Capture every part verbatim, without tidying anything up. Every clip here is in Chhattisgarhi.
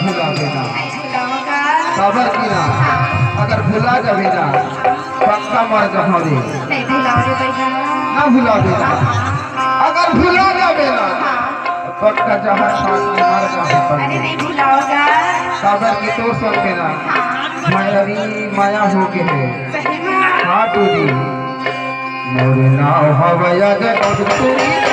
भुला देना। काबर कि ना, अगर भुला जाबे ना, पक्का मर जाहूं रे। नहीं भुलाओ रे भैया। ना भुला देना। अगर भुला जाबे ना, पक्का जहर खा के मर जाहूं। अरे नहीं भुलाओगा। काबर कि तोर संग में ना, हाँ। माया री माया हो के हे। सही में। हाँ टूरी। मोर नाव हवय आज कस्तूरी,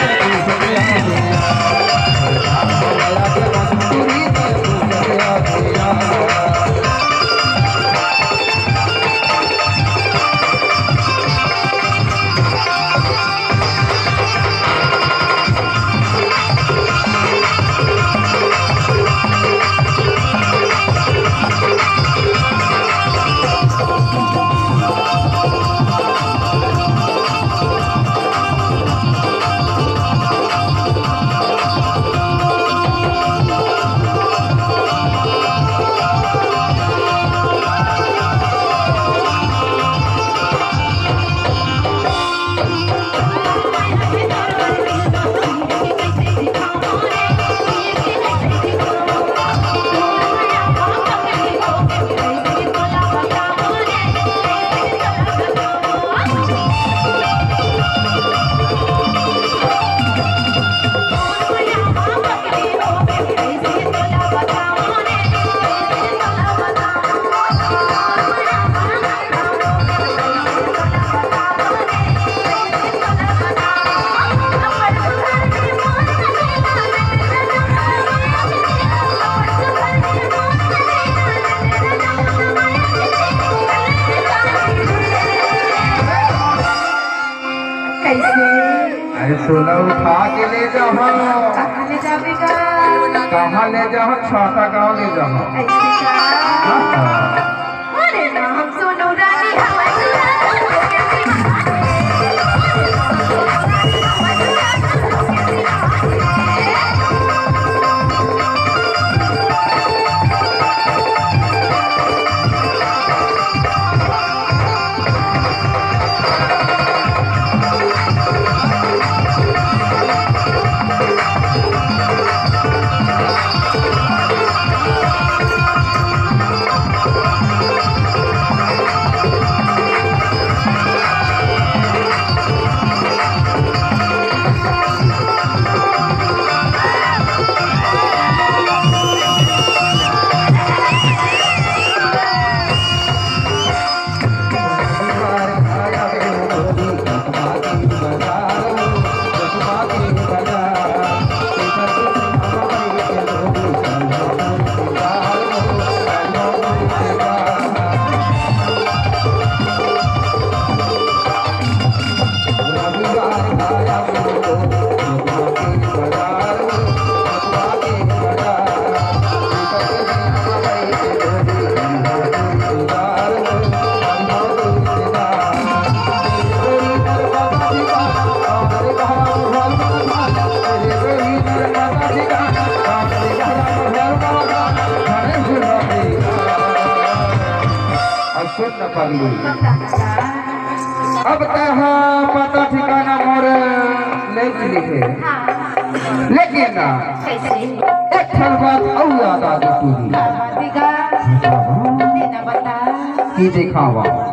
कैसे? अरे सोना उठा के ले जाओ। कहाँ ले जाबे गा? कहाँ ले जाओ? छाता गाँव ले जाओ। ऐसे का? हाँ, हाँ। अरे ना, हम सोनू रानी हवा अब सुन न पगली, अब तैं हा पता ठिकाना मोर ले लिखे, हाँ। लेकिन कैसे? एक ठन बात अउ याद आ गई टूरी। का बात बेगा? हाँ। देना बता। कि देखावा।